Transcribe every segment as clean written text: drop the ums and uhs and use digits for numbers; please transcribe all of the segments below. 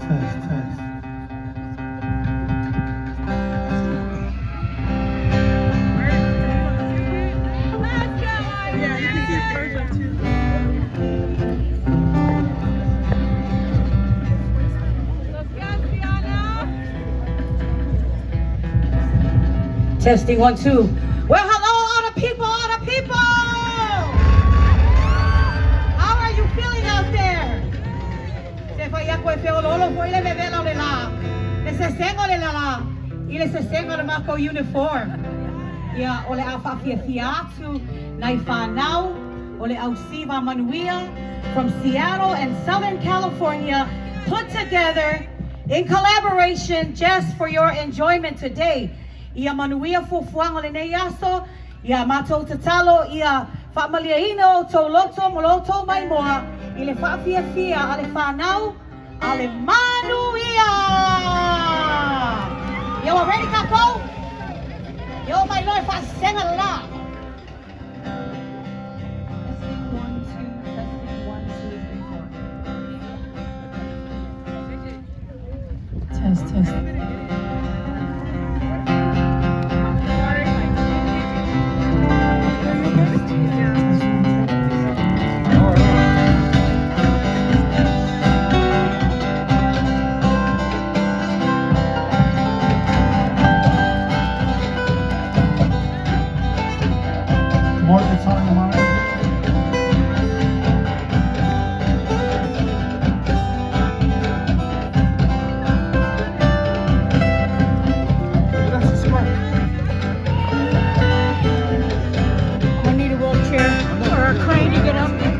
Test, test. Yeah, you can see it perfect too. Testing 1 2. Well, hello, all the people, all the people. How are you feeling out there? Se fai a koe feo lolo foi le vevela o le la. Le sesenga o le lala. I le sesenga o le mako uniform. Ia, o le a whaafia atu, nai whanau, o le ausiva manuia from Seattle and Southern California, put together in collaboration just for your enjoyment today. Ia manuia fuafuaga o lenei aso, ia matou tatalo, ia faamaliaina o tou loto ma lo tou maimoa, i le faafiafia a le whanau, a le manuia! Ia ua ready kākou? Ia o mai loa e faasesega le la. Testing 1 2, testing 1 2 3 4. Test, test. More the time, Mara. That's smart. I need a wheelchair or a crane to get up. I'm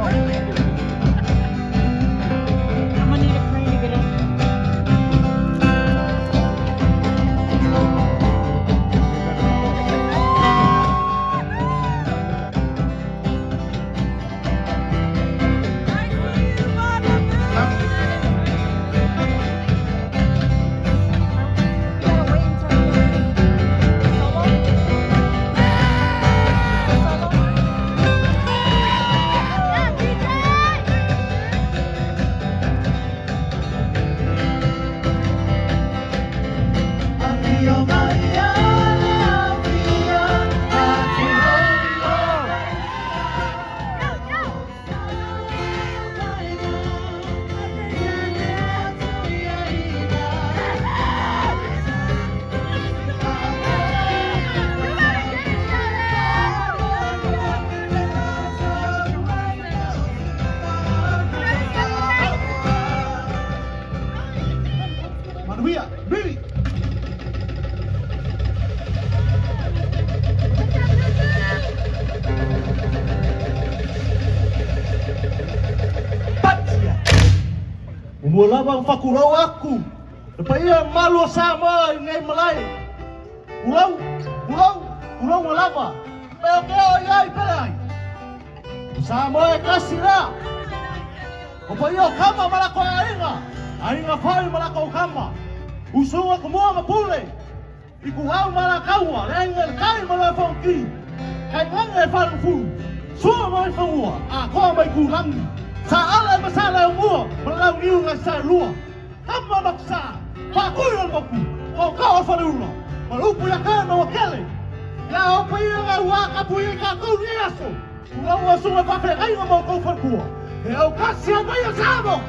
gonna need a crane to get up. You gotta wait until solo. Solo. Yeah, PJ! Afio Maria, afio, afio. Go, go! You better get it, Charlie! Manuia, Billy. Patia. O mua lava o whakurau aku. Le paia malu o Samoa i nei malai. Ulau, ulau, ulau o lava. Peo ke o iai pele ai. O Samoa e kasi rea. O paia o kama malako e aiga. Aiga whai malako o kama. Usunga ko mua ma pule. I ku hau malakaua, le ainga le kai ma le whanki. Kai nganga e wharu Sua mai whangua, a koa mai ku rangi. Sa ala e masala e mua, ma lau niu ngai sa lua. Kama maksa, whakui o moku, o kao o whareula. Ma lupu ia kaya na wakele. Ia o pai ngā ua kapu i ka kou ni aso. Ula ua sunga whawhe ngai mo kou whakua. E au kasi a mai a Samoa.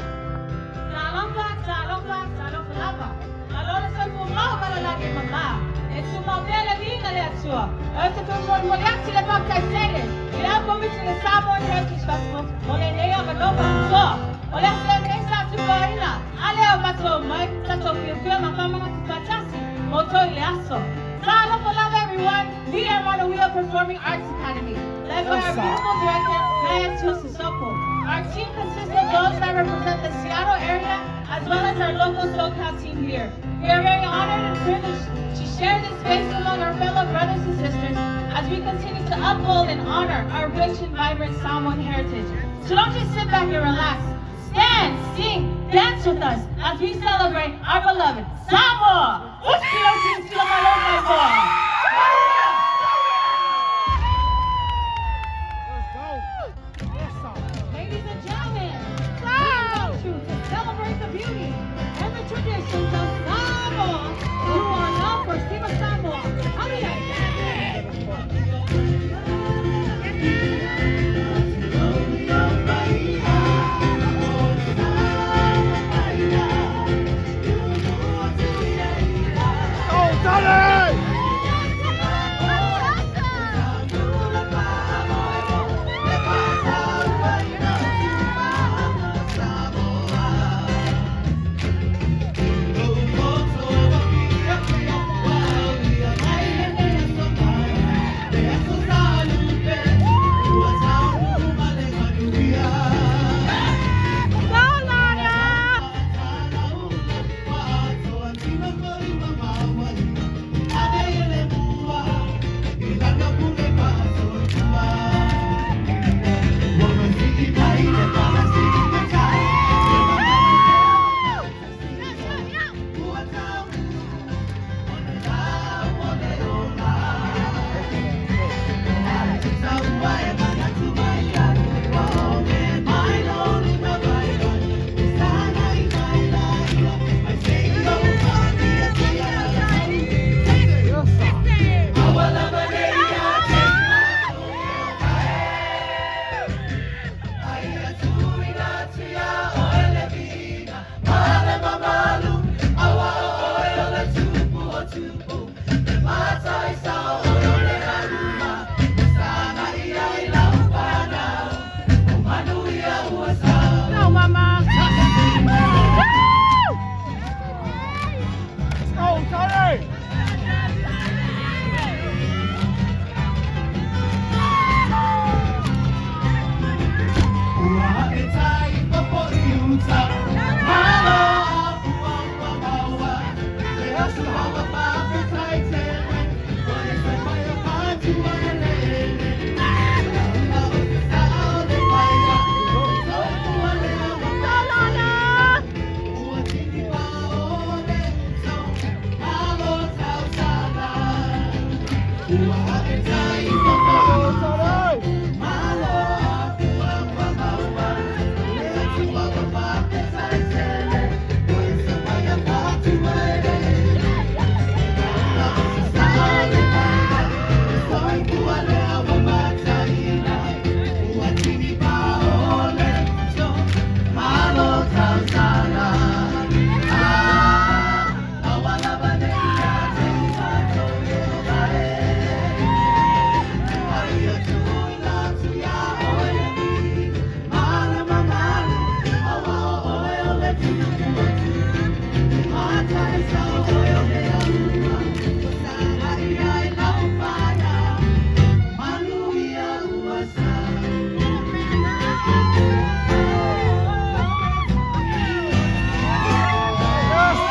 Talofa, talofa, talofa lava. Alola sa mo malalagi mama. E tu maumele vinga le atua. E te tu mo mo le le baptizere. I au komiti le Samoan Heritage Festival. O le nei ava so. O le se nei sa tu paina. Ale o mato mai tato fia fia ma famana tu patasi. O to i le aso. Talofa lava everyone. We are Manuia Performing Arts Academy, led by our beautiful director, Naya Sissoko. Our team consists of those that represent the Seattle area as well as our local SoCal team here. We are very honored and privileged to share this space among our fellow brothers and sisters as we continue to uphold and honor our rich and vibrant Samoan heritage. So don't just sit back and relax. Stand, sing, dance with us as we celebrate our beloved Samoa! Usi, usi, usi, malo, mai moa. Let's go. Ladies and gentlemen, we invite you to celebrate the beauty and the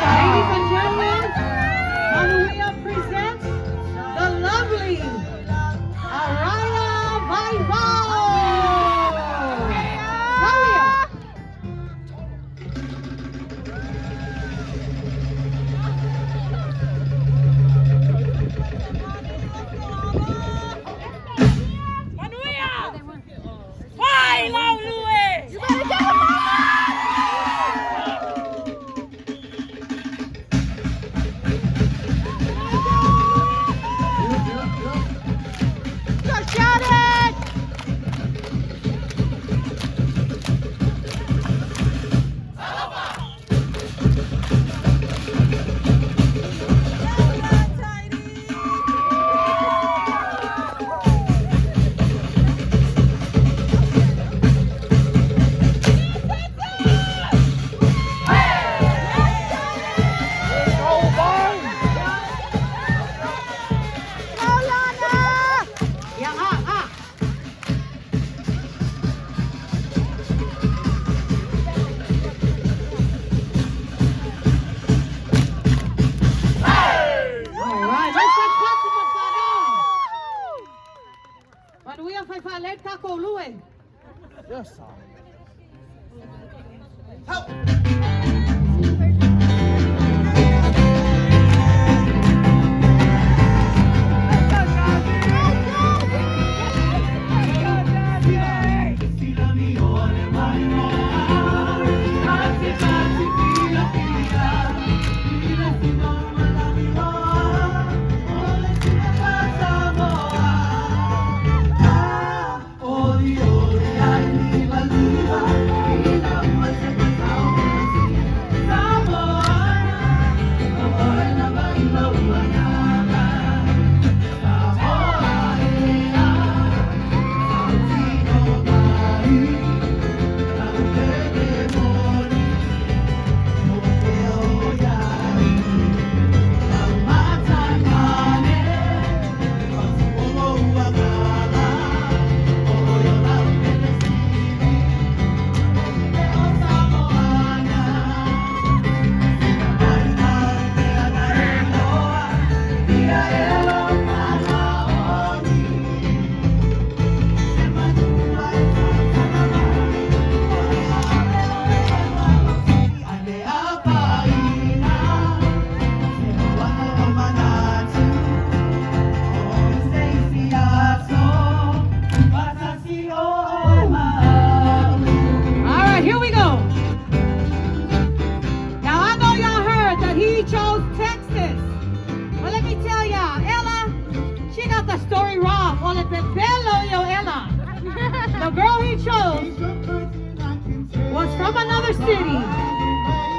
Ladies and gentlemen, Manuia presents the lovely Araya Vaivao. Manuia. Vai, Laulue! You better get him, Mama! Go, Shannon! Go, Lana! Yeah, ah, ah. All right, let's get clap for Manuia. Manuia fai kako lue. Yes, sir. All right, here we go. Now I know y'all heard that he chose Texas. But let me tell y'all, Ella, she got the story wrong. On the bello yo Ella. The girl he chose was from another city.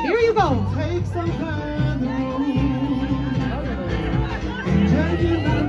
Here you go. Take some time to move.